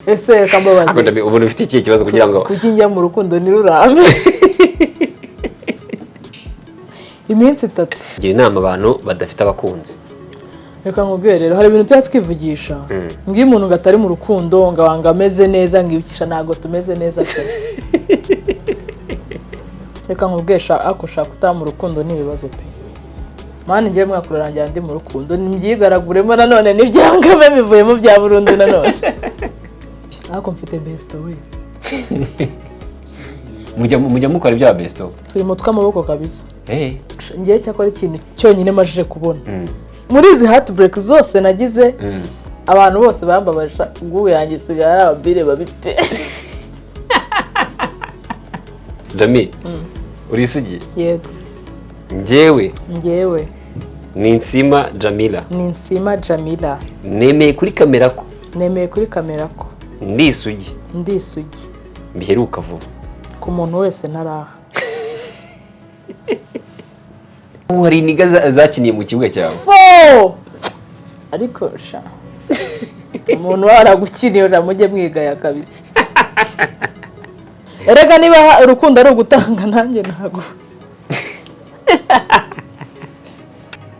Ese reka mbabaze, ubu ufite ikihe kibazo kugira ngo kuki njya mu rukundo ntirurambe? Iminsi itatu. Gira inama abantu badafite abakunzi. Reka nkubwire rero, hari ibintu tuba twivugisha ngo iyo umuntu atari mu rukundo ngo abanga ameze neza, ngo ibikisha ntabwo tumeze neza pe. Reka nkubwire, ariko ushaka utaba mu rukundo ni ibibazo pe. Mani ngewe mwaka urarangira ndi mu rukundo, nibyigaraguremo nanone n'ibyangame bivuyemo bya burundu nanone. Ariko mfite besto we. Mujya mukora ibya besto? Turi mu tw'amaboko kabisa. Ngewe cyakora ikintu cyonyine majije kubona muri izi heartbreak zose nagize, abantu bose bambabaje, ubwo yanjye isigaye ari ababire babi pe. Jami, uri isugi? Yego. Njyewe Njyewe ni Nsima Jamila. Ni Nsima Jamila. Nemeye kuri kamera ko Nemeye kuri kamera ko ndi isugi. Ndi isugi. Biheruka vuba. Ku muntu wese ntaraha. Ubu hari iniga zakiniye mu kibuga cyawe. Fo! Ariko sha, umuntu waragukiniye uramujye mwigaya kabisa. Erega niba urukundo ari ugutanga nanjye ntago.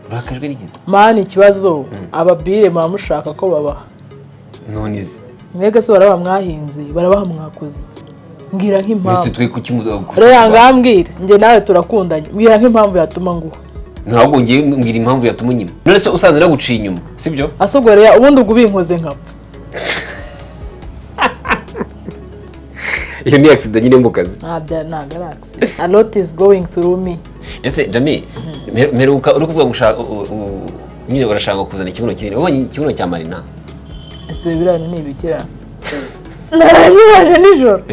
Urakajwe n'igize. Mani ikibazo ababire muba mushaka ko babaha. None izi. Mwebwe se barabaha mwahinze, barabaha mwakoze iki? Mbwira nk'impamvu. Mbese twe kuki Rero ngambwira, njye nawe turakundanye. Mbwira nk'impamvu yatuma nguha. Ntabwo ngiye mbwira impamvu yatuma unyima. None se usanze naguciye inyuma, sibyo? Asubwo rero ubundi ubwo ubinkoze nkapfa. Iyo ni accident nyine mu kazi. Ntabwo ari accident. A lot is going through me. Ese Jami, mperuka uri kuvuga ngo nyine urashaka kuzana ikibuno kinini. Wabonye ikibuno cya Marina? Ese biriya ni ibikira. Naranyibonye nijoro.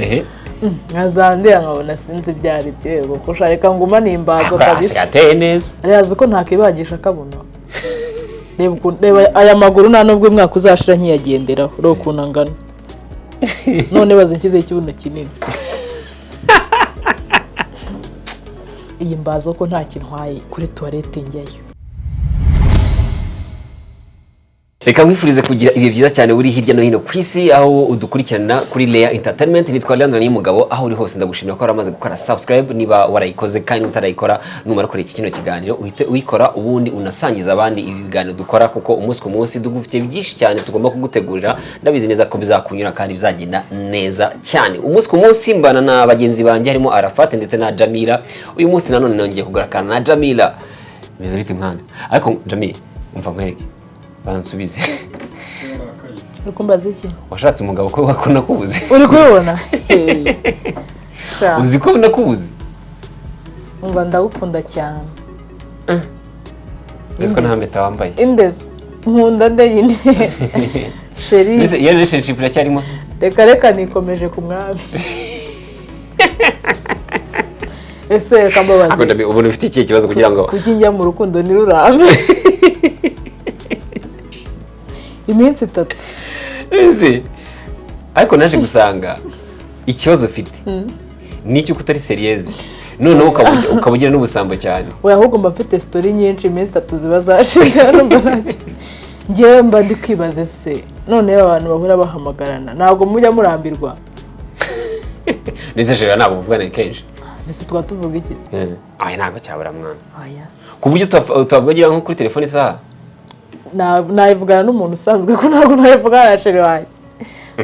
Nkazandira nkabona sinzi ibyo ari byo, yego ko reka nguma nimbazo kabisa. Ateye neza. Arazi ko ntakibagisha akabuno. Reba aya maguru nta nubwo umwaka uzashira nkiyagenderaho, reba ukuntu angana. None baze nshyizeho ikibuno kinini. Iyi mbazo ko nta kintu ntwaye kuri toilette njyayo. Reka nkwifurize kugira ibihe byiza cyane uri hirya no hino ku isi, aho udukurikirana kuri Leya Entertainment. Nitwa Leandro Niyomugabo, aho uri hose ndagushimira ko waramaze gukora subscribe niba warayikoze, kandi utarayikora numara kureba iki kino kiganiro uhite uyikora, ubundi unasangiza abandi ibi biganiro dukora, kuko umunsi ku munsi dugufitiye byinshi cyane tugomba kugutegurira. Ndabizi neza ko bizakunyura kandi bizagenda neza cyane. Umunsi ku munsi mbana na bagenzi banjye harimo Arafat ndetse na Jamila. Uyu munsi nanone nongeye kugarakana na Jamila. Bimeze bite mwana? Ariko Jamila, umva nkwereke. Bansubize. Uri kumbaza iki? Washatse umugabo ko nakubuze. Uri kubibona? Uzi ko nakubuze? Umva ndagukunda cyane. Uzi ko nta mpeta wambaye? Indezi. Nkunda nde nyine. Sheri. Mbese iyo relationship iracyarimo se? Reka reka nikomeje ku mwami. Ese reka mbabaze. Ubu ufite ikihe kibazo kugira ngo kuki njya mu rukundo ntirurambe? Iminsi itatu. Ese ariko naje gusanga ikibazo ufite ni icyo utari serieze, noneho ukabugira n'ubusambo cyane. We ahubwo mba mfite story nyinshi, iminsi itatu ziba zashize numva ntacyo. Ngewe mba ndi kwibaza se noneho abantu bahora bahamagarana ntabwo mujya murambirwa? Nese jera ntabwo muvugana kenshi. Nese twa tuvuga iki se? Aya ntabwo cyabura mwana. Oya. Ku buryo utavugira nko kuri telefone isaha? Nayivugana n'umuntu usanzwe ko ntabwo nayivugana na chéri wanjye.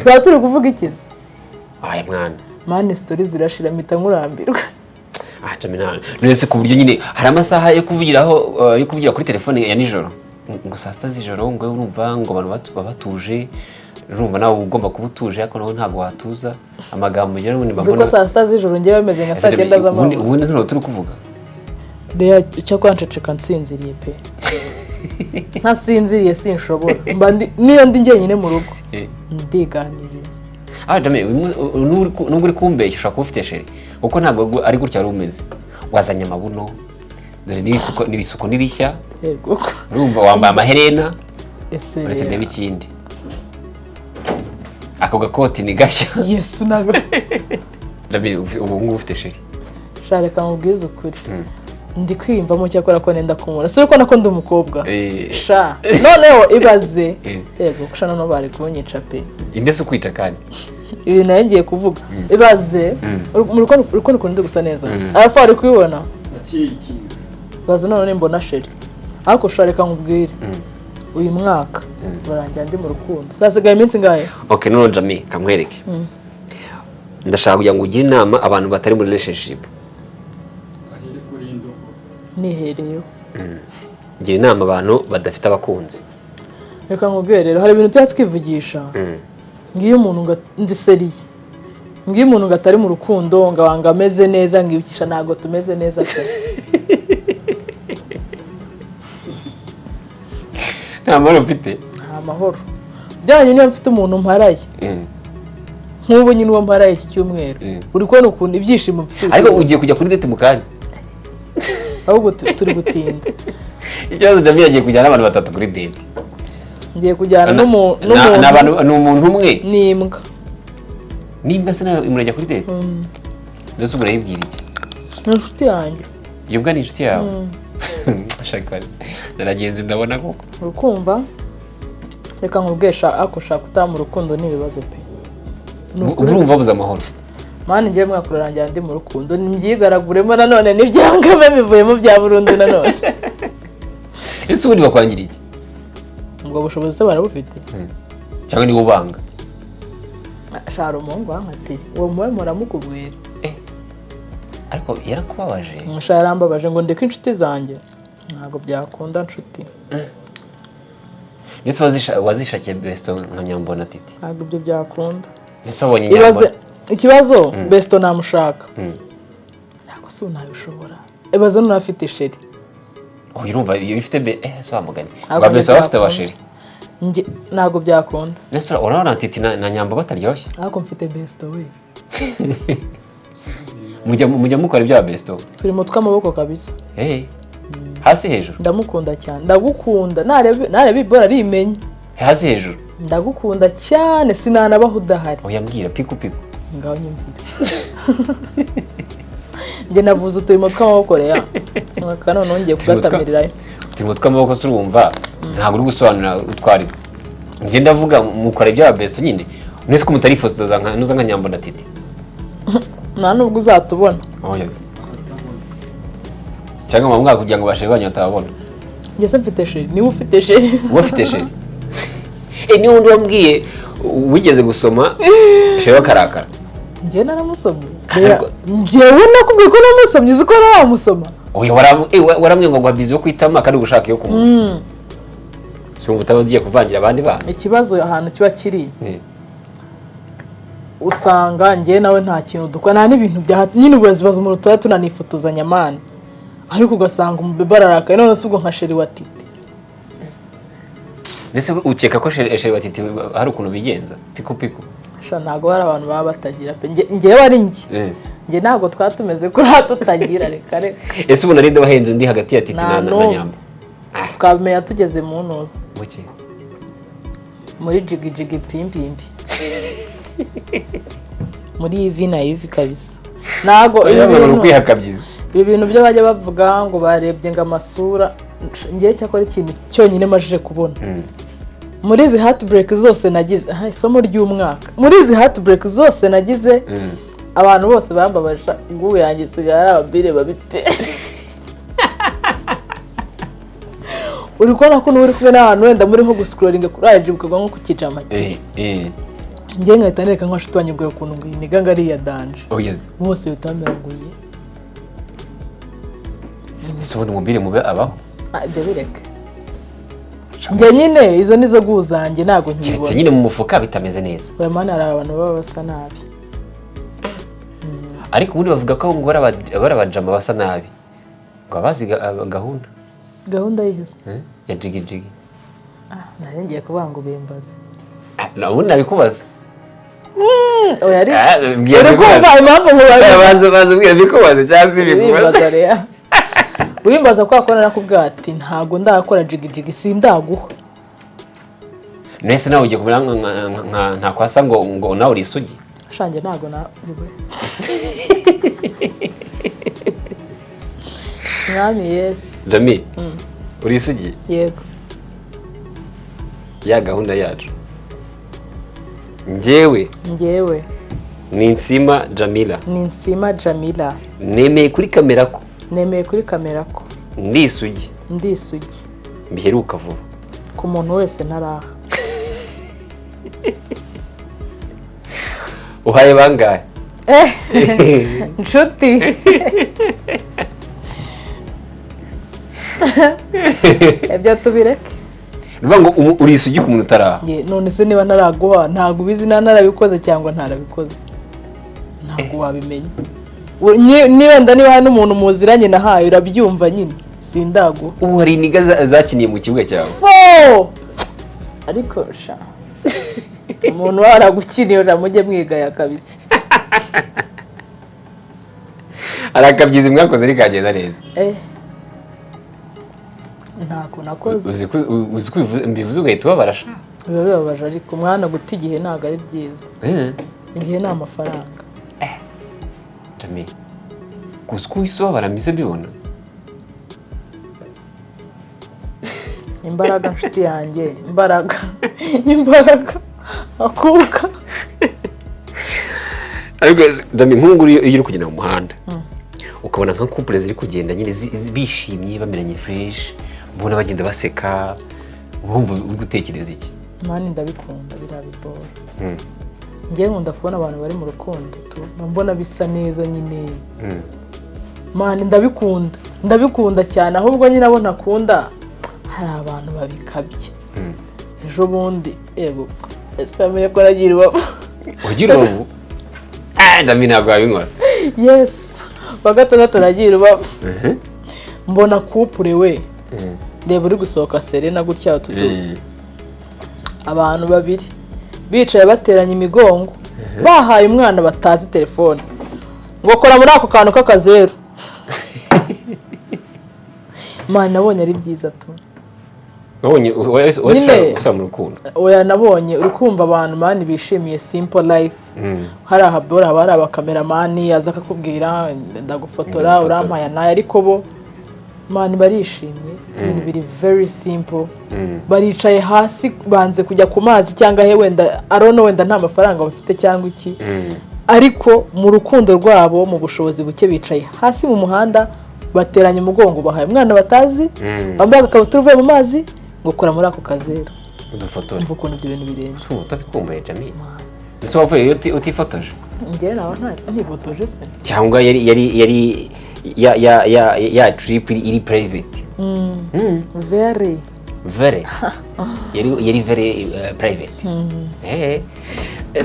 Twaba turi kuvuga ikizi. Aya mwana. Mani story zirashira mpita nkurambirwa. Ah Jamila, nese ku buryo nyine hari amasaha yo kuvugiraho, yo kuvugira kuri telefone ya nijoro. Ngo saa sita z'ijoro ngo urumva ngo abantu babatuje, urumva nawe ugomba kuba utuje ariko nawe ntabwo watuza. Amagambo ngira ngo ni babona. Uzi ko saa sita z'ijoro ngewe bameze nka saa cyenda z'amanywa. Ubundi ntabwo turi kuvuga. Rero cyo kwanceceka nsinziriye pe. Ntasinziriye sinshobora. Mba niyo ndi njyenyine mu rugo ndiganiriza. Ah Jami, nubwo uri kumbeshya ushobora kuba ufite chéri, kuko ntabwo ari gutya wari umeze. Wazanye amabuno, dore n'ibisuko n'ibishya. Yego. Urumva wambaye amaherena. Uretse ndebe ikindi. Ako gakoti ni gashya. Yesu nago. Jami, ubu ngubu ufite chéri. Sha reka nkubwize ukuri. Ndi kwiyumvamo cyakora ko nenda kumubona, si uko nako ndi umukobwa. Eh. Sha, noneho ibaze. Eh. Yego, sha, noneho bari kunyica pe. Inde se ukwica kandi? Ibintu nari ngiye kuvuga, ibaze mu rukundo, urukundo ukuntu ndi gusa neza, arafa ari kubibona. Iki. Baza none mbona chéri, ariko sha, reka nkubwire, uyu mwaka urarangira ndi mu rukundo. Sasigaye iminsi ingahe? Ok, none Jami, kamwereke, ndashaka kugira ngo ugire inama abantu batari muri relationship. Ahere kuri indobo. Nihereyeho. Gira inama abantu badafite abakunzi. Reka nkubwire rero, hari ibintu tujya twivugisha, ngiyo umuntu ngo ndi sérieux, ngiyo umuntu ngo atari mu rukundo ngo wanga ameze neza, ngibukisha ntabwo tumeze neza pe. Nta mahoro ufite. Nta mahoro byanye. Niba mfite umuntu mparaye, nk'ubu nyine uwo mparaye iki cyumweru, uri kubona ukuntu ibyishimo mfite uri Ariko kubibona. ugiye kujya kuri date mu kanya. Ahubwo turi gutinda. Ikibazo, Jami yagiye kujyana n'abantu batatu kuri date. Ngiye kujyana Ni n'umuntu ni umuntu umwe n'imbwa. N'imbwa se nawe murajya kuri date? Mbese ubwo urayibwira iki? Ni inshuti yanjye. Iyo mbwa ni inshuti yawe? Shaka, naragenze ndabona koko. Uri kumva? Reka nkubwire sha, ariko shaka utaha mu rukundo ni ibibazo pe. Ni ukuri. Urumva buze amahoro. Mani, ngiye mwaka urarangira ndi mu rukundo, mbyigaraguremo nanone n'ibyangame bivuyemo bya burundu nanone. Ese ubundi bakwangira iki? Ubwo bushobozi se barabufite? Cyangwa niwe ubanga? Shara, umuhungu wankatiye uwo muwe muramukubwira. Eh, ariko yarakubabaje. Umusha yarambabaje ngo ndeke inshuti zanjye, ntabwo byakunda nshuti. Mbese wazishakiye besto nka Nyambona Titi? Ntabwo ibyo byakunda. Mbese wabonye Ibaze Nyambona? Ikibazo, besto namushaka, ntabwo si unabishobora. Ibaze none afite chéri. Oh, urumva iyo ufite be se wa mugani Ntabwo ba besto baba bafite byakunda. aba chéri. Njye ntabwo byakunda. Mbese urabona Titi na Nyambo bataryoshye? Ariko mfite besto we. Mujya mukora ibya besto? Turi mu tw'amaboko kabisa. Eh, hasi hejuru. Ndamukunda cyane, ndagukunda, nareba ibora arimenya. Hasi hejuru. Ndagukunda cyane, sinanabaho udahari. Oya, mbwira piku piku. Ngaho nyumvire, njye navuze uturimo tw'amaboko reya aka none ngiye kugatamirirayo. Uturimo tw'amaboko se urumva ntabwo uri gusobanura utwo ari two. Njye ndavuga mukora ibya besto nyine, mwese ko mutarifotoza nka nuza nka Nyambo na Titi? Nta nubwo uzatubona. Oya se. Cyangwa muba mwaka kugira ngo ba chéri banyu batababona. Njye se mfite chéri? Niba ufite chéri. Uba ufite chéri? Eh, niba undi wambwiye wigeze gusoma chéri w'akarakara. Njye naramusomye. Kandi Njyewe nakubwiye ko namusomye, uzi ko naramusoma. Oya, waramwe ngo ngo bizi yo kwitama kandi ugushaka iyo kumuha, si wumva utaba ugiye kuvangira abandi bana? Ikibazo ahantu kiba kiri, Eh. usanga njye nawe nta kintu dukora, nta n'ibintu bya nyine ubuyobozi, umuntu tuba tunanifotozanya mani, ariko ugasanga umubebe ararakaye. None se ubwo nka chéri wa Titi? Mbese ukeka ko chéri wa Titi hari ukuntu bigenza piku piku? Sha, ntabwo hari abantu baba batagira pe. Njyewe ari njye, Eh. njye ntabwo twaba tumeze kuri tutagira, reka reka. Ese ubona ari wahenze undi hagati ya Titi Nta na n'umwe. Nyambo? Twabimenya tugeze mu ntuza. Muki? Muri jigi jigi pimpimbi, muri ivi na ivi kabisa, ntabwo ibi Oya, bintu kwihakabyiza. Ibi bintu byo bajya bavuga ngo barebye ngo amasura, ngewe cyakora ikintu cyonyine majije kubona muri izi heartbreak zose nagize, aha, isomo ry'umwaka, muri izi heartbreak zose nagize, abantu bose bambabaje, ngubu yanjye isigaye ari ababire babi pe. Uri kubona ko n'uba uri kumwe n'abantu, wenda muri nko guscrollinga kuri IG, ukagwa nko ku kijama kimwe, Eh, eh. njye nkahita nereka nka nshuti wanjye, mbwira ukuntu ngo iyi nigga ngo ari iya danger. Oya. Bose bahita bamera ngo ye. Ese ubundi umubiri mubi abaho? Ah, ibyo bireke, njye nyine izo nizo gu zanjye ntabwo Keretse nkibona. nyine mu mufuka bitameze neza. Oya mani, hari abantu baba basa nabi. Ariko ubundi bavuga ko ngo bari abajama basa nabi, ngo abazi gahunda. Gahunda yihese? Eh, ya jigi jigi. Ah, nari ngiye kuvuga ngo bimbaze. Ah, ubundi nabikubaza. Oya, ari Ah, mbwira. Uri kumva Mbikubaze. impamvu nkubaza? Banza banza, mbwira mbikubaze cyangwa se Wimbaza bikubaze. reya, wimbaza kwa ko narakubwira ati ntabwo ndakora jigi jigi, sindaguha. Nese nawe ugiye kumera nka ntakwasa ngo nawe uri isugi? Shanjye ntabwo na Mwami Yesu. Jami, uri isugi? Yego. Ya gahunda yacu, njyewe Njyewe ni Nsima Jamila, ni Nsima Jamila, nemeye kuri kamera ko nemeye kuri kamera ko ndi isugi, ndi isugi, mbiheruka vuba ku muntu wese ntaraha. Uhaye bangahe? Nshuti, ibyo tubireke. Ni ngo uri isugi ku muntu utaraha. None se niba ntaraguha, ntabwo ubizi niba narabikoze cyangwa ntarabikoze, ntabwo wabimenya. Niba niba hari n'umuntu muziranye nahaye, urabyumva nyine, sindaguha. Ubu hari iniga zakiniye mu kibuga cyawe. Ariko sha umuntu waragukinira mujye mwigaya kabisa. Hari akabyizi mwakoze rikagenda neza. Ntako nakoze. Uzi ko mbivuze ugahita ubabara sha. Biba bibabaje, ariko umwana guta igihe ntabwo ari byiza. Igihe ni amafaranga. Jami, uzi ko uhise ubabara mbise mbibona. Imbaraga nshuti yanjye, imbaraga, imbaraga, akuka. Ariko Jami, nk'ubu iyo uri kugenda mu muhanda ukabona nka couple ziri kugenda nyine bishimye, bameranye fresh, ubona bagenda baseka, wumva uri gutekereza iki? Mani ndabikunda biriya biboro. Njye nkunda kubona abantu bari mu rukundo tu, mbona bisa neza nyine. Mani ndabikunda, ndabikunda cyane. Ahubwo nyine abo ntakunda hari abantu babikabye. Ejo bundi yego ese amenye ko nagira ubavu. Ugira ubavu? Jami ntabwo wabinkora. Yes, wa gatandatu nagira ubavu. Mbona couple we, reba uri gusohoka Serena gutya utu abantu babiri bicaye bateranye imigongo, bahaye umwana batazi telefone ngo kora muri ako kantu k'akazeru. Mani nabonye ari byiza tu. Nabonye wese mu rukundo. Oya, nabonye uri kumva abantu mani bishimiye simple life. Hari ahabora haba hari abakameramani aza akakubwira ndagufotora urampaya naye, ariko bo mani barishimye, ibintu biri very simple. Baricaye hasi banze kujya ku mazi cyangwa he wenda arono wenda nta mafaranga bafite cyangwa iki, ariko mu rukundo rwabo mu bushobozi buke bicaye hasi mu muhanda bateranye umugongo, bahaye umwana batazi, bambaye agakabutura uvuye mu mazi ngo kora muri ako kazeru udufotora. Umva ukuntu ibyo bintu birenze. Ubu utabikumbuye Jami? Ese wavuye utifotoje? Njye nawe ntifotoje se. Cyangwa yari ya ya ya ya trip iri private. Very very yari very private.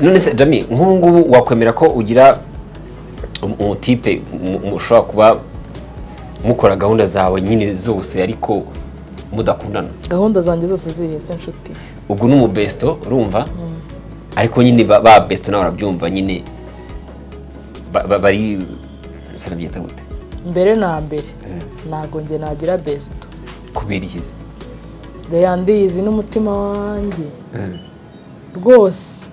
None se Jami, nk'ubu ngubu wakwemera ko ugira umutipe mushobora kuba mukora gahunda zawe nyine zose ariko mudakundana? Gahunda zanjye zose zihese nshuti. Ubwo ni umubesto urumva, ariko nyine ba besto nawe urabyumva nyine bari sinabyita gute? Mbere na mbere ntago njye nagira besto. Kubera iki? Yandizi n'umutima wanjye rwose.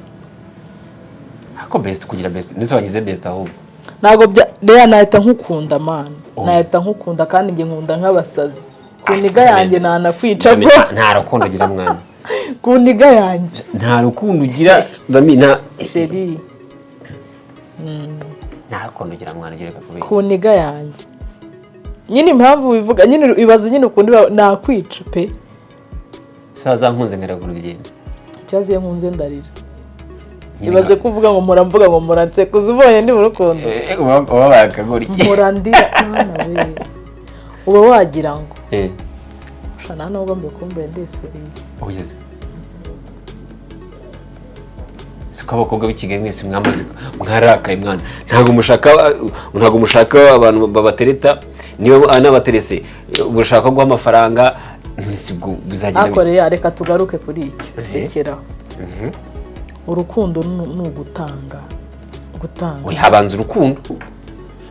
Ako besto kugira besto nizo wagize besto ahubwo ntago bya nahita nkukunda man, nahita nkukunda kandi njye nkunda nk'abasazi. Ku niga yanjye nanakwica bro. Nta rukundo ugira mwana. Ku niga yanjye nta rukundo ugira Jami, nta sheri, nta rukundo ugira mwana, ugira kubera ku niga yanjye nyine. Impamvu bivuga nyine ibaze nyine ukundi nakwica pe. Se wazankunze nkaragura bigenda. Ikibazo iyo nkunze ndarira. Ibaze kuvuga ngo mpora mvuga ngo mpora nsekuza ubonye ndi mu rukundo. Ubabaye akagori. Mpora ndira mwana we. Uba wagira ngo nta nubwo mbikumbuye ndisubiye. Ugeze siko abakobwa b'i Kigali mwese mwamaze mwarakaye mwana, ntabwo mushaka abantu babatereta, niba anabaterese mushaka guha amafaranga bizagenda. Ariko reka tugaruke kuri icyo rekeraho. Urukundo ni ugutanga, gutanga. Habanza urukundo,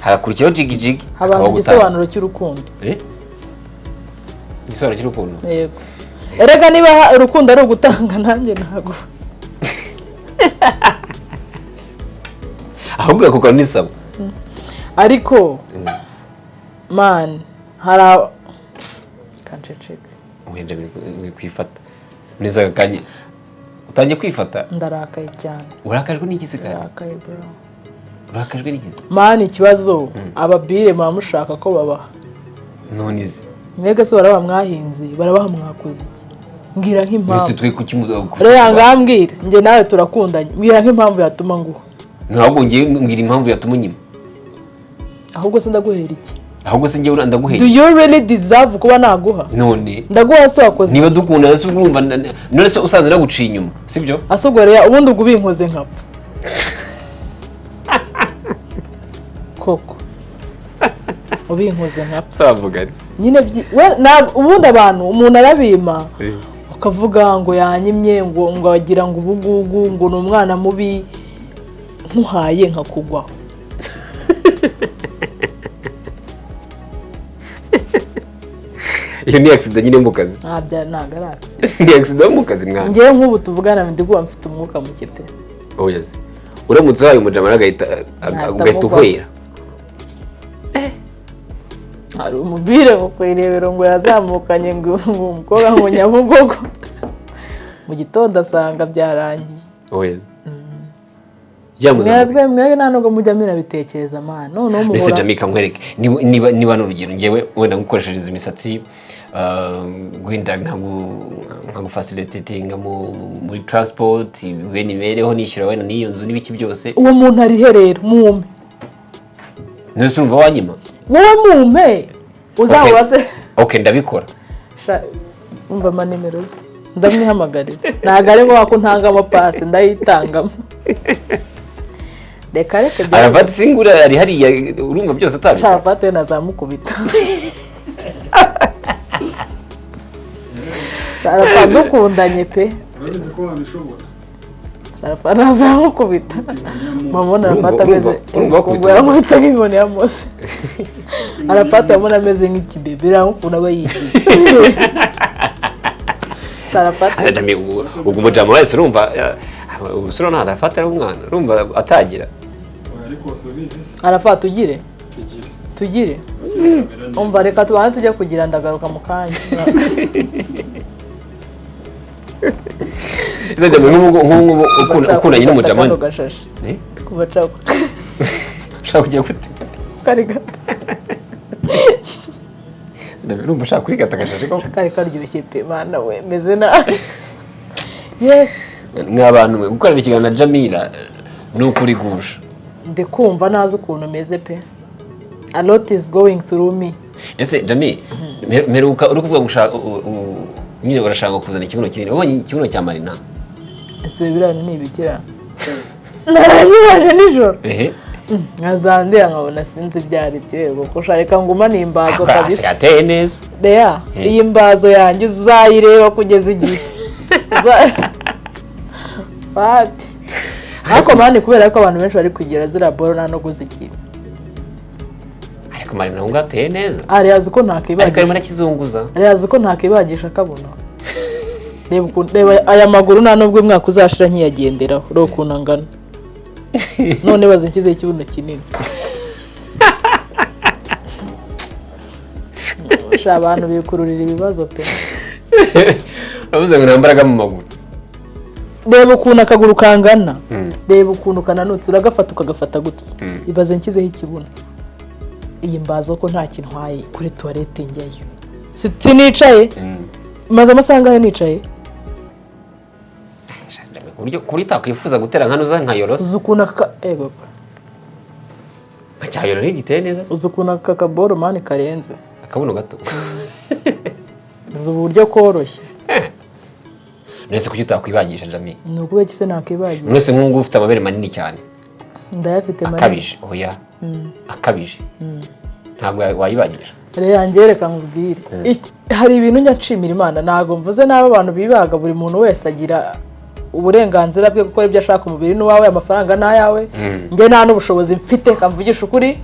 hagakurikiraho jigi jigi, habanza igisobanuro cy'urukundo. Igisobanuro cy'urukundo? Yego. Erega niba urukundo ari ugutanga nanjye ntago. Ahubwo ako kantu ni sawa. Ariko man Hari kanceceke. Wenda kwifata neza aka kanya utangiye kwifata. Ndarakaye cyane. Urakajwe n'iki kandi? Ndarakaye bro. Urakajwe n'iki? Man, ikibazo ababire muba mushaka ko babaha. None izi Mwebwe se barabaha mwahinze, barabaha mwakoze iki? Mbwira mbese nk'impamvu. Twe kuki Rero ngambwira, njye nawe turakundanye, mbwira nk'impamvu yatuma nguha. Ntabwo ngiye, mbwira impamvu yatuma unyima. Ahubwo se ndaguhera iki? Ahubwo se njyewe ndaguhera. Do you really deserve kuba naguha? None Ndaguha se wakoze? Niba dukundana se, ubwo urumva none se usanze naguciye inyuma, sibyo? Asubwo rero ubundi ubwo ubinkoze nkapfa koko, ubinkoze nkapfa. Twavuga. Nyine ubundi abantu umuntu arabima ukavuga ngo yanyimye, ngo agira ngo ubugugu, ngo ni umwana mubi, nkuhaye nkakugwaho. Iyo ni accident nyine mu kazi. Ntabwo ari accident. Ni accident yo mu kazi, mwana. Njyewe nk'ubu tuvugana ndi kuba mfite umwuka muke pe. Oh yes, uramutse uhaye umujama agahita Nahita ugahita mugwaho. uhwera. Hari umubire ngo ku irebero ngo yazamukanye ngo umukobwa ngo Nyabugogo, mu gitondo asanga byarangiye. Oh yes, yamuzamukanye. Mwebwe nta nubwo mujya munabitekereza, man, noneho Mbese muhora Jamaica, nkwereke, niba n'urugero ngewe wenda ngukoreshereza imisatsi, wenda nkagufacilitatinga muri transport, wenda imibereho nishyura wenda n'iyo nzu n'ibiki byose. Uwo muntu ari he rero? Mumpe. None urumva wanyima? Wowe mumpe uzamubaze. Okay, ndabikora. Umva, amanimero ze ndamwihamagarira, ntabwo ari ngombwa ko ntangamo pasi, ndayitangamo, reka reka Arafata singura ari hariya, urumva byose atabikora. Sharafate nazamukubita. Sharafa dukundanye pe. Urabizi ko wabishobora. Sharafa nazamukubita, mabona arafata ameze Urumva bakubita ubwo yaramukubita nk'inkoni ya Mose. Arafata abona ameze nk'ikibebe, uriya ukuntu aba yigiye Sharafate. Jamie, ubwo umujama wese urumva ubusura nta arafata ari umwana, urumva atagira. Oya, ariko si ubizi se? Arafata ugire. Tugire. Tugire. Urashyira kamera neza. Umva, reka tubanze tujye kugira, ndagaruka mu kanya. Ese Jamie, nk'ubu ukundanye n'umujama Kano gashashi. Eh? Kuva nshaka Ushaka kujya gute? Kari gato. Urumva ushaka kurigata agashashi koko? Kari karyoshye pe, mana we, meze nabi, yes. Mw'abantu mwe, gukorana ikiganiro na Jamila ni ukuri gusha. Ndi kumva ntazi ukuntu meze pe, a lot is going through me. Ese Jami, mperuka uri kuvuga ngo nyine urashaka kuzana ikibuno kinini, wabonye ikibuno cya Marina? Ese biriya ni ibikira naranyibonye nijoro? Ehe. Nkazandira nkabona sinzi ibyo ari byo, yego ko reka ngumane imbazo kabisa. Ateye neza. Reya, iyi mbazo yanjye uzayireba kugeza igihe wapi. Ariko man, kubera ko abantu benshi bari kugira ziriya boro nta no kuzikira. Ariko Marina ngo ateye neza. Ari azi ko Ariko arimo ntakibagisha. arakizunguza. Ari azi ko ntakibagisha akabona. Reba ukuntu, reba aya maguru, nta nubwo umwaka uzashira nkiyagenderaho. Reba ukuntu angana, none baze nshyizeho ikibuno kinini. Sha, abantu bikururira ibibazo pe. Uravuze ngo nta mbaraga mu maguru. Reba ukuntu akaguru kangana, reba ukuntu kananutse, uragafata ukagafata gutya. Ibaze nshyizeho ikibuno, iyi mbazo ko nta kintu ntwaye, kuri toilette njyayo. Sinicaye, maze amasaha angahe nicaye? Ku buryo utakwifuza gutera nka nuza nka yorosa. Uzi ukuntu aka ego Nka cya yoro ntigiteye neza se? Uzi ukuntu aka kaboro, man, karenze. Akabuno gato. Uzi uburyo koroshye. None kuki utakwibagisha, Jami? Ni ukubera iki se nakwibagira? None se nk'ubu ufite amabere manini cyane. Ndayafite manini. Akabije, oya, akabije, ntabwo wayibagisha. Rero yanjye, reka nkubwire. Hari ibintu njya nshimira Imana. Ntabwo mvuze nabi abantu bibaga, buri muntu wese agira uburenganzira bwe gukora ibyo ashaka, umubiri ni uwawe, amafaranga ni ayawe. Njye nta n'ubushobozi mfite, kamvugisha ukuri.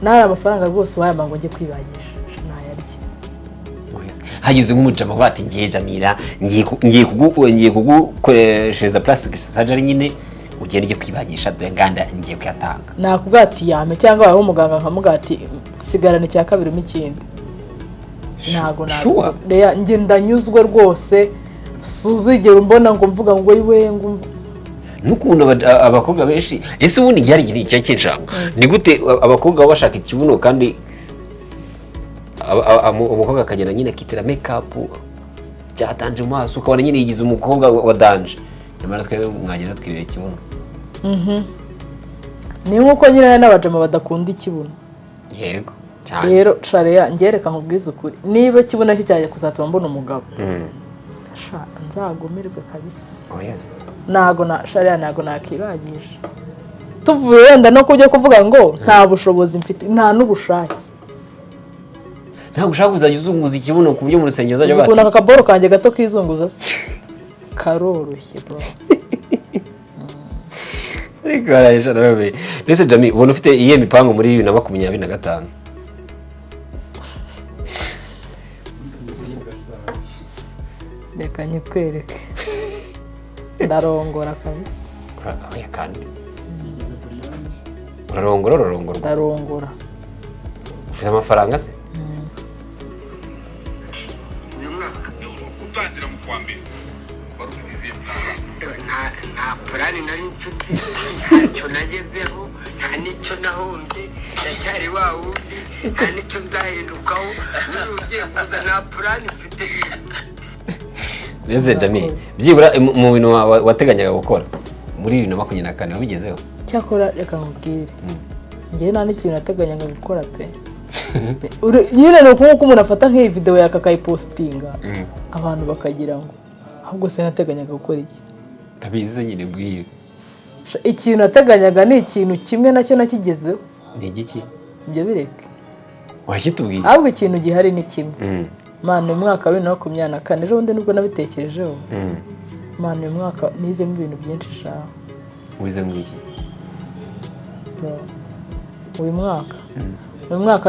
N'aya mafaranga rwose wayampa ngo njye kwibagisha, nayarya. Hagize nk'umujama uvuga ati: "Ngiye Jamila, ngiye kugukoreshereza plastic surgery nyine, ugende ujye kwibagisha, dore nganda ngiye kuyatanga." Nakubwira ati yame, cyangwa wabaho umuganga nkamubwira ati Sigarana icya kabiri n'ikindi. Ntago Sure. Reya, njye ndanyuzwe rwose, suzigera umbona ngo mvuga ngo iwe ngo N'ukuntu abakobwa benshi, ese ubundi byari ikintu cya kinshanga, ni gute abakobwa baba bashaka ikibuno kandi umukobwa akagenda nyine akitira make-up byatanje mu maso, ukabona nyine yigize umukobwa wa danger, nyamara twebwe mwagenda twireba ikibuno? Ni nk'uko nyine hari n'abajama badakunda ikibuno. Yego, cyane. Rero shareya, ngereka nkubwize ukuri, niba ikibuno cyo cyajya kuzatuma mbona umugabo, sha nzagumirwe kabisa. Oh, yes. Ntago na shareya, ntago nakibagisha. Tuvuye wenda no kubyo kuvuga ngo nta bushobozi mfite, nta n'ubushake. Ntabwo ushaka kuzajya uzunguza ikibuno ku buryo mu rusengero uzajya Uzi ukuntu bati aka kaboro kanjye gato kizunguza se? Karoroshye bro. Ariko haraje narabeye. Ndetse Jami, ubona ufite iyihe mipango muri 2025? Reka nyikwereke, ndarongora kabisa. Oya, kandi urarongora, urarongorwa? Ndarongora. Ufite amafaranga se? Uyu mwaka Utangira mu kwa mbere wari ufite izihe plan? Nta plan nari mfite, ntacyo nagezeho, nta n'icyo nahombye, ndacyari wa wundi, nta n'icyo nzahindukaho. N'ubu ugiye kuza, nta plan mfite. Ndetse Jami, Murakoze. byibura mu bintu wateganyaga gukora muri 2024 wabigezeho? Cyakora reka nkubwire, njyewe nta n'ikintu nateganyaga gukora pe. Nyine ni uku umuntu afata nk'iyi videwo yakayipositinga, abantu bakagira ngo ahubwo se nateganyaga gukora iki? Ndabizi nyine, bwira. Ikintu nateganyaga ni ikintu kimwe, nacyo nakigezeho. Ni igiki? Ibyo bireke. Wakitubwiye. Ahubwo ikintu gihari ni kimwe. Mana, uyu mwaka wa 2024, ejo bundi nibwo nabitekerejeho. Mana, uyu mwaka nizemo ibintu byinshi sha. Wize ngiki? Bro. Uyu mwaka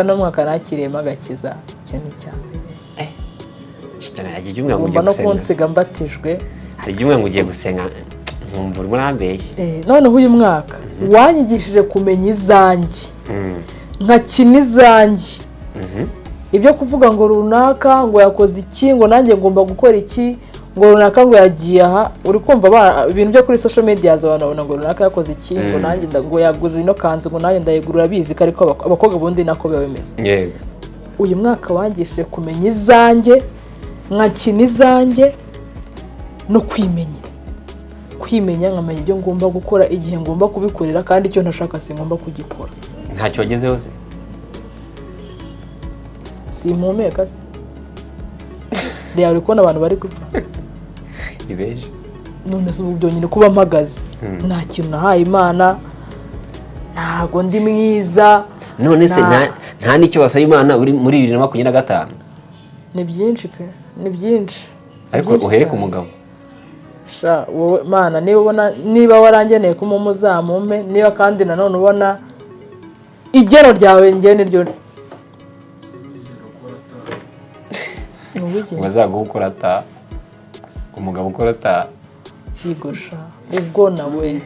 ni umwaka nakiriyemo agakiza, icyo ni icya mbere. Jami, hari igihe umwe ngo ugiye Ugomba no gusenga. kunsiga mbatijwe. Hari igihe umwe ngo ugiye gusenga nkumva urimo urambeshya. Noneho uyu mwaka wanyigishije kumenya izanjye, nkakina izanjye. Ibyo kuvuga ngo runaka ngo yakoze iki, ngo nanjye ngomba gukora iki, ngo runaka ngo yagiye aha, uri kumva ibintu byo kuri social media, abantu babona ngo runaka yakoze iki, ngo nanjye ngo yaguze ino kanzu, ngo nanjye ndayigura. Urabizi ko ariko abakobwa ubundi nako biba bimeze. Uyu mwaka wangishije kumenya izanjye, nkakina izanjye, no kwimenya, kwimenya nkamenya ibyo ngomba gukora, igihe ngomba kubikorera, kandi icyo ntashaka singomba kugikora. Ntacyo wagezeho se? Simpumeka se? Reba, uri kubona abantu bari gupfa? Ni benshi. None se ubu byonyine kuba mpagaze, nta kintu nahaye Imana, ntago ndi mwiza. None se nta n'icyo wasaba Imana uri muri 2025? Ni byinshi pe, ni byinshi. Ni Ariko byinshi uhere ku cyane. mugabo. Sha wowe Mana, niba ubona, niba warangeneye ko umumpe uzamumpe, niba kandi nanone ubona igeno ryawe njye niryo ni uw'iki? Ngo azaguhe ukora ata umugabo ukora ata. Yigosha ubwo nawe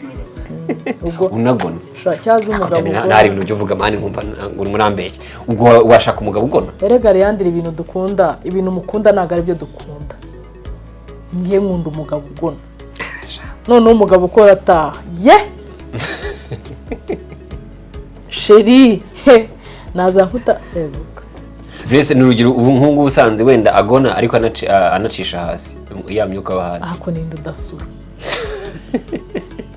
ubwo Unagona. Sha cyaza umugabo Nta ugona. hari ibintu byo uvuga man nkumva ngo urimo urambeshya. Ubwo washaka umugabo ugona? Erega Leandre, ibintu dukunda, ibintu mukunda ntabwo ari byo dukunda. Njye nkunda umugabo ugona, noneho umugabo ukora ataha ye chéri he naza nkuta ebuka. Mbese ni urugero, ubu nk'ubu usanze wenda agona ariko anacisha hasi ya myuka yo hasi? Ako ninde udasura?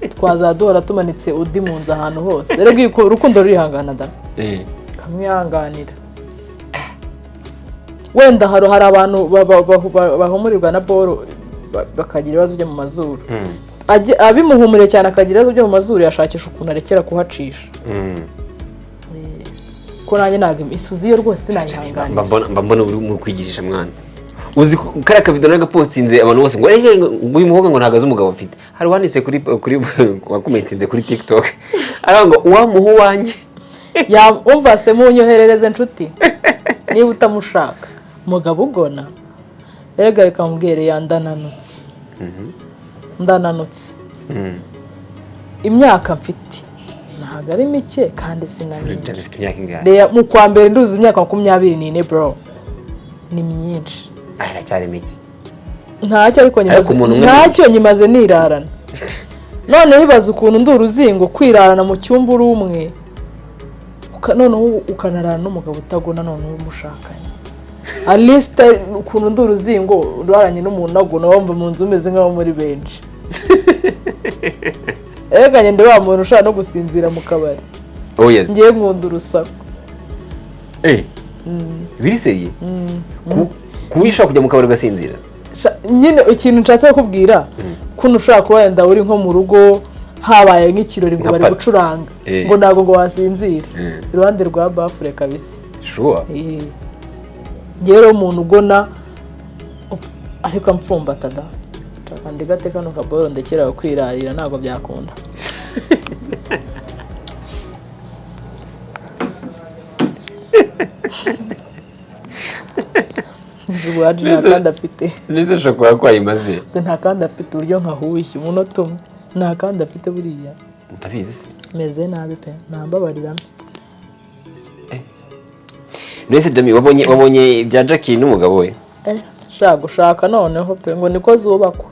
Twazaduhora tumanitse undi mu nzu ahantu hose. Erega urukundo rurihangana da. Kamwihanganira. Wenda hari abantu bahumurirwa na boro bakagira ibibazo byo mu mazuru. Abimuhumuriye cyane akagira ibibazo byo mu mazuru, yashakisha ukuntu arekera kuhacisha. Ko nanjye ntabwo isuzi yo rwose sinayihanganira. Mba mbona uri mu kwigirisha mwana. Uzi ko kariya kavido nagapostinze, abantu bose ngo "Ehe, ngo uyu mukobwa ngo ntabwo azi umugabo mfite." Hari uwanditse kuri wakomentinze kuri TikTok aravuga ngo uwamuha uwanjye. Umva se, munyoherereze nshuti niba utamushaka mugabo ugona. Erega reka mubwire ya, ndananutse, ndananutse. Imyaka mfite ntabwo Ntabwo ari mike kandi sinamenye. Ufite imyaka ingahe? Reba mu kwa mbere nduzi imyaka 24 bro. Ni myinshi. Aracyari mike. Ntacyo ariko nyimaze. Ntacyo nyimaze nirarana. Noneho ibaza ukuntu ndi uruzingo kwirarana mu cyumba uri umwe. Noneho ukanarana n'umugabo utagona noneho umushakanye. At least ukuntu ndi uruzingo uraranye n'umuntu agona wumva mu nzu umeze nk'aho muri benshi. Erega ngende wa muntu ushaka no gusinzira mu kabari. Oh yes. Ngiye nkunda urusaku. Biriseye? Kuba ushobora kujya mu kabari ugasinzira? Nyine ikintu nshatse kukubwira kuntu ushobora kuba wenda uri nko mu rugo habaye nk'ikirori ngo bari gucuranga ngo ntabwo ngo wasinzira iruhande rwa bafure kabisa. Sure. Ngewe rero umuntu ugona ariko amfumbata da ndi gate kano kaboro ndekera kwirarira ntabwo byakunda. Zuwaje nta kandi afite. Nese shokora ko ayimaze. Se nta kandi afite uburyo nkahuye umunota umwe. Nta kandi afite buriya. Ndabizi se. Meze nabi pe. Nambabarira. Nese Dami wabonye ibya Jackie n'umugabo we? Shaka gushaka noneho pe ngo niko zubakwa.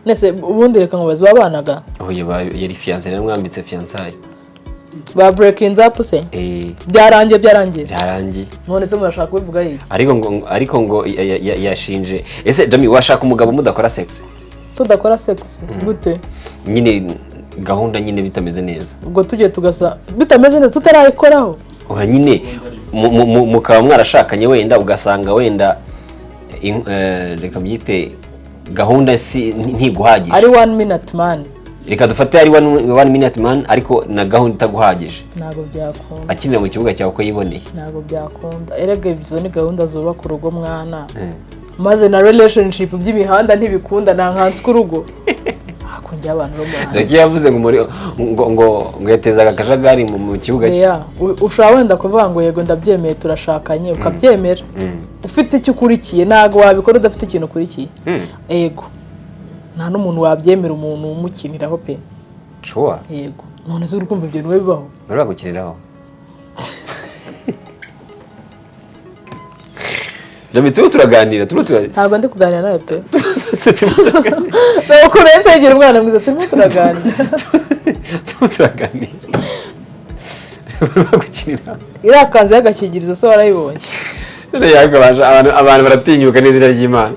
Nese ubundi reka ngo bazabanaga. Oh yari fiancé rero mwambitse fiançailles. Ba breaking up se? Byarangiye. Byarangiye. None se murashaka kubivuga iki? Ariko ngo yashinje. Ese Dami washaka umugabo mudakora sex? Tudakora sex gute? Nyine gahunda nyine bitameze neza. Ubwo tugiye tugasa bitameze neza tutarayikoraho. Oha nyine mukaba mwarashakanye wenda ugasanga wenda reka byite gahunda si ntiguhagije. Ari 1 minute man. Reka dufate ari 1 minute man ariko na gahunda itaguhagije. Ntabwo byakunda. Akinira mu kibuga cyawe uko yiboneye. Ntabwo byakunda. Erega ibyo ni gahunda zubaka urugo mwana. Maze na relationship by'imihanda ntibikunda nta nkansi k'urugo. Hakongera abantu bo mu. Jackie yavuze ngo ngo yatezaga akajagari mu kibuga cye. Ushobora wenda kuvuga ngo yego ndabyemeye turashakanye ukabyemera. Ufite icyo ukurikiye ntabwo wabikora udafite ikintu ukurikiye. Yego. Nta n'umuntu wabyemera umuntu umukiniraho pe. Sure. Yego. None se uri kumva ibyo niwe bibaho? Bari bagukiniraho. Dami turaganira Ntabwo ndi kuganira nawe pe. Nuko urensegera umwana mwiza turimo turaganira. Turaganira. Bari bagukiniraho. Iriya kanzu y'agakingirizo se warayibonye? Yakabasha abantu baratinyuka n'izina ry'Imana.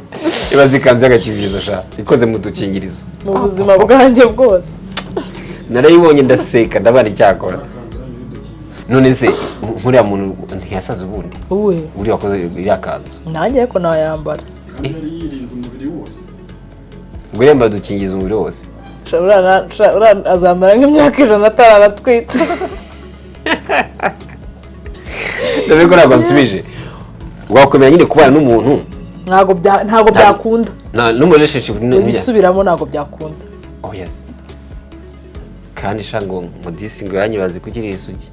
Ibaze ikanzu y'agakingirizo sha ikoze mu dukingirizo. Mu buzima bwanjye bwose. Narayibonye ndaseka ndabana icyakora. None se nkuriya muntu ntiyasaze ubundi? Uwe. Uri wakoze iriya kanzu. Nanjye ariko nayambara. Kandi yari yirinze umubiri wose. Ubwo yambara udukingirizo umubiri wose. Uriya azamara nk'imyaka 100 ataranatwita. Ndabiko ntabwo nsubije. Wakomera nyine kubana n'umuntu ntabwo byakunda. No mu relationship ubisubiramo ntabwo byakunda. Oh yes. Kandi sha ngo mudisi ngo yanyibaze kugira isugi.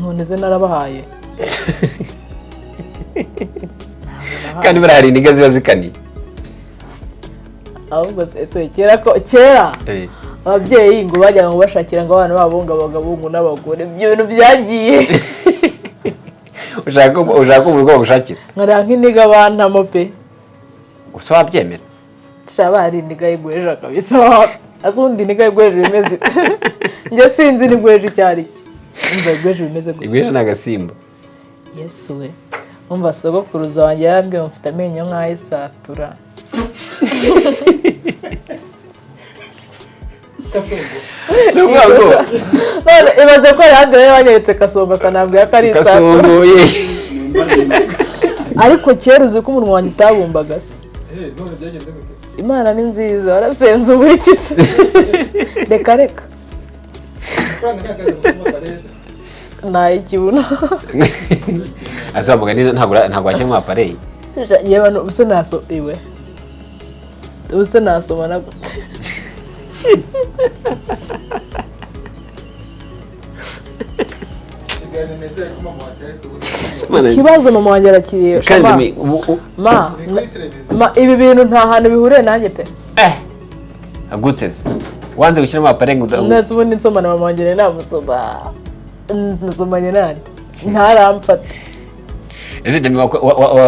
None ze narabahaye. Kandi barahari iniga ziba zikaniye. Ahubwo se kera ko kera ababyeyi ngo bajyaga ngo bashakira ngo abana babo ngo abagabo n'abagore ibyo bintu byagiye. Ushaka mu rugo bagushakira? Nkara nk'iniga bantamo pe. Gusa wabyemera? Shaba hari iniga y'igweja kabisa. Asundi iniga y'igweja bimeze. Njye sinzi n'igweja icyo ari cyo. Umva igweja bimeze gute? Igweja ni agasimba. Yesu we. Umva sogokuruza wanjye yarambwiye mfite amenyo nk'ay'isatura. Kasongo. None ibaze ko yandi yabanyeretse Kasongo akanambwira ko ari isatura. Kasongo ye. Ariko kera uzi ko umunwa wanjye utabumbaga se. None byagenze gute? Imana ni nziza warasenze ubu iki se? Reka reka. Nta ikibuno. Ase wavuga ntabwo washyiramo apareyi. Yewe ubuse naso iwe. Ubuse nasoma na gute? Ikibazo mama wanjye arakireba. Ma ibi bintu nta hantu bihuriye nanjye pe. Gute se? Wanze gushyiramo appareil ngo Nese ubundi nsomana mama wanjye namusoma, nsomanye nande ntaramfata. Ese Jamie,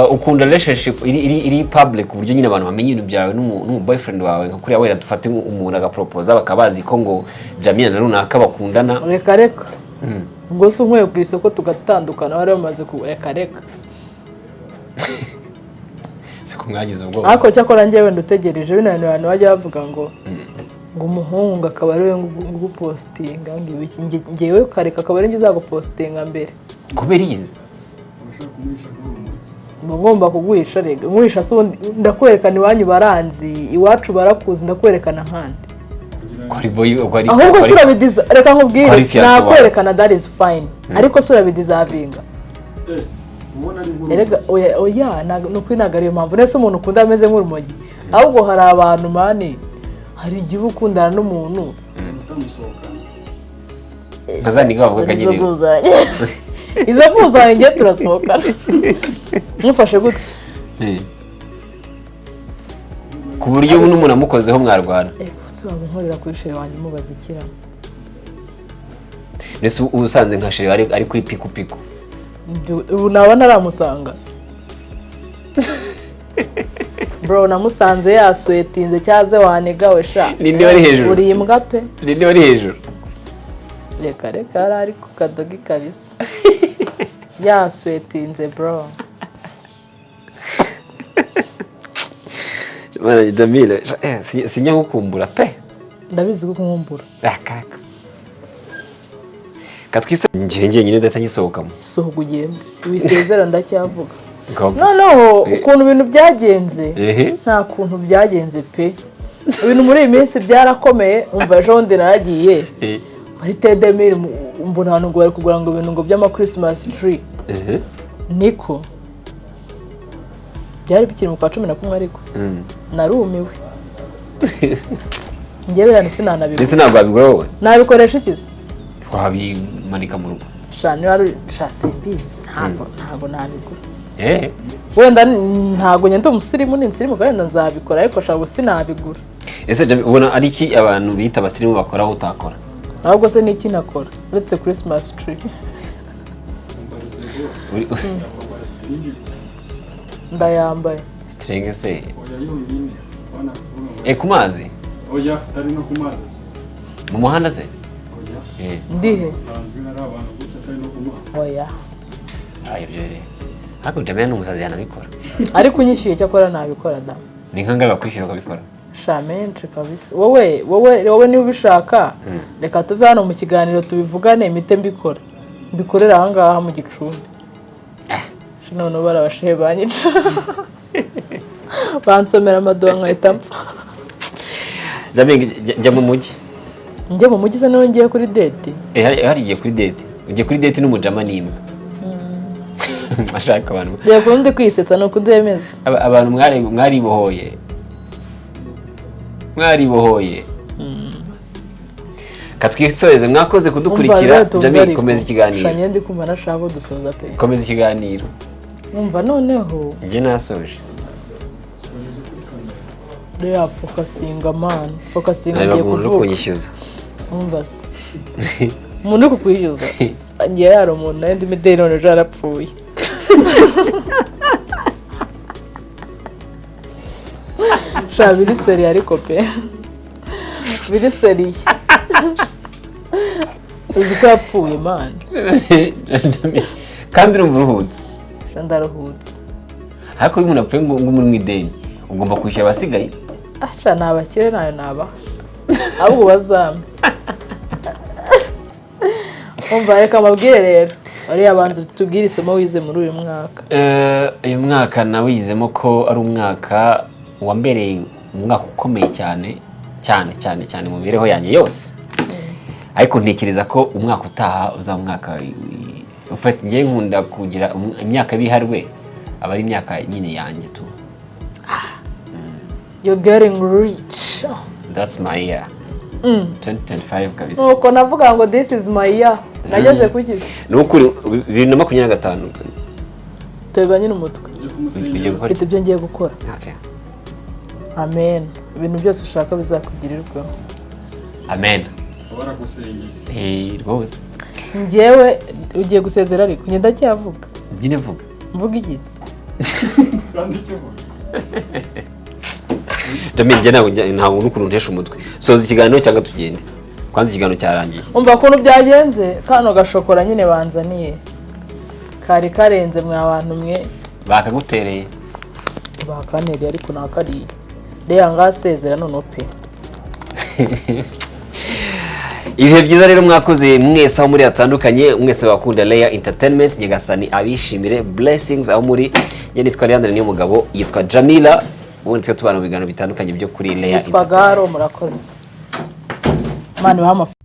ukunda relationship iri public, ku buryo nyine abantu bamenya ibintu byawe n'umu boyfriend wawe, nka kuriya wenda dufate umuntu agapropoza bakaba bazi ko ngo Jamie na runaka bakundana? Reka reka, ubwo se unkwiye ku isoko tugatandukana bari bamaze ku, reka reka. Si ko mwagize ubwoba? Ariko cyakora njyewe wenda utegereje bino bintu abantu bajya bavuga ngo umuhungu ngo akaba ari we ngupostinga ngo ibiki, njyewe kareka akaba ari njye uzagupostinga mbere. Kubera iyizi? Urashaka kumuhisha nk'urumogi? Mba ngomba kuguhisha rega, nkuhisha se ubundi ndakwerekana iwanyu baranzi, iwacu barakuzi, ndakwerekana nkandi? Kugira Ko ari boy, ko ari Ahubwo ko se urabidiza, reka nkubwire. Ko ari fiancé wawe. Nakwerekana, that is fine, ariko se urabideservinga? Ubona ari nk'urumogi. Erega oya oya, ni ukuri ntabwo ariyo mpamvu. Nese umuntu ukunda ameze nk'urumogi? Ahubwo hari abantu, man, hari igihe uba ukundana n'umuntu Utamusohokana. Nka za nigga bavugaga Izo nyine. mpuzanye, izo mpuzanye, ngiye turasohokana mufashe gutya. Ku buryo n'umuntu amukozeho mwarwana? Gusa waba unkorera kuri chéri wanjye umubaza ikira? Mbese uba usanze nka chéri ari kuri piku piku? Ubu naba naramusanga, bro, namusanze yaswetinze cyaze waniga we sha. Ninde wari hejuru? Uri imbwa pe. Ninde wari hejuru? Reka reka, yari ari ku kadogi kabisa, yaswetinze, bro. Mana, Jamile, sinjya ngukumbura pe. Ndabizi ko nkumbura. Akaka katwise njye njyenyine ndahita ngisohokamo. Sohoka ugende, wisezera, ndacyavuga. Ngabo. Noneho ukuntu ibintu byagenze, Ehe. nta kuntu byagenze pe, ibintu muri iyi minsi byarakomeye. Umva, ejo bundi naragiye muri tedemiri, mbona ahantu ngo bari kugura ngo ibintu ngo by'ama Christmas tree. Niko byari bikiri mu kwa 11, ariko narumiwe njyewe, biriya sinanabigura. Ndetse ntabwo wabigura wowe? Nabikoresha ikizi? Wabimanika mu rugo. Sha niba ari sha simbizi, ntabwo nabigura. Wenda ntabwo ngenda umusirimu, ni insirimu, wenda nzabikora, ariko sha ubu sinabigura. Ese Jamie, ubona ari iki abantu bita abasirimu bakora aho utakora? Ahubwo se n'iki nakora uretse Christmas tree? Mbarize ngo yakwambara string? Ndayambaye. String se? Oya, yonyine wana kuvuga ngo Eh, ku mazi? Oya, atari no ku mazi gusa. Mu muhanda se? Oya. Ndihe? Basanzwe ari abantu gusa, atari no ku mazi. Oya. Ah, ibyo rero ariko Jamie ni umusazi, yanabikora. Ariko unyishyuye cyakora nabikora da. Ni nkangahe bakwishyura ukabikora? Sha menshi kabisa. Wowe niba ubishaka, reka tuve hano mu kiganiro tubivugane, imite mbikora, mbikorera ahangaha mu gicumbi. Sha noneho barabashehe banyica, bansomera amaduha nkahita mpfa. Jamie, jya mu mujyi. Njye mu mujyi se niho ngiye kuri date? Eh, hari igiye kuri date, ugiye kuri date n'umujama n'imbwa ashaka abantu. Ngiye kuba ndi kwisetsa, ni uko ndemeza. Abantu mwaribohoye, mwaribohoye. Katwisoreze, mwakoze kudukurikira. Jamie, komeza ikiganiro. Sha ndi kumva nashaka ko dusoza pe. Komeza ikiganiro. Umva noneho. Njye nasoje. Reba, focusinga man, focusinga. Ntareba Ngiye umuntu uri kuvuga. kunyishyuza. Umva se, umuntu uri kukwishyuza, ngiye hari umuntu nawe ndi mideli, none ejo yarapfuye. Sha biri sérieux, ariko pe biri sérieux, uzi ko yapfuye, man? Kandi urumva uruhutse? Sha ndaruhutse. Ariko iyo umuntu apfuye ngo muri mu ideni ugomba kwishyura abasigaye. Ah, sha ni abakire, nayo nabaha, ahubwo bazampe. Umva, reka amabwire rero, uriya banza tubwire isomo wize muri uyu mwaka. Uyu mwaka nawizemo ko ari umwaka wambereye umwaka ukomeye cyane cyane cyane cyane mu mibereho yanjye yose, ariko ntekereza ko umwaka utaha uzaba umwaka ufite, njyewe nkunda kugira imyaka biharwe, aba ari imyaka nyine yanjye tu. You're getting rich. That's my year, 2025 kabisa. Nuko navuga ngo this is my year, nageze ku kizi. Ni ukuri, 2025. Tega nyine umutwe. Ujye kumusengera. Ugiye gukora? Mfite ibyo ngiye gukora. Okay. Amen, ibintu byose ushaka bizakugirirwaho. Amen. Baragusengeye. Eh, rwose. Njyewe ugiye gusezera, ariko njye ndacyavuga. Nyine vuga. Mvuga iki? Kandi icyo uvuga. Jamil, njye ntabwo n'ukuntu ntesha umutwe. Soza ikiganiro cyangwa tugende, kwanza ikiganiro cyarangiye. Umva ukuntu byagenze, kano gashokora nyine banzaniye kari karenze, mwa bantu mwe. Bakagutereye. Bakanereye, ariko nakariye. Reba, ngasezera noneho pe. Ibihe byiza rero, mwakoze mwese aho muri hatandukanye, mwese bakunda Leya Entertainment. Nyagasani abishimire, blessings aho muri. Njye nitwa Leandre niyo mugabo, yitwa Jamila, ubundi twe tubana mu biganiro bitandukanye byo kuri Leya Yitwa Entertainment. Garo, murakoze. Imana ibahe amafaranga.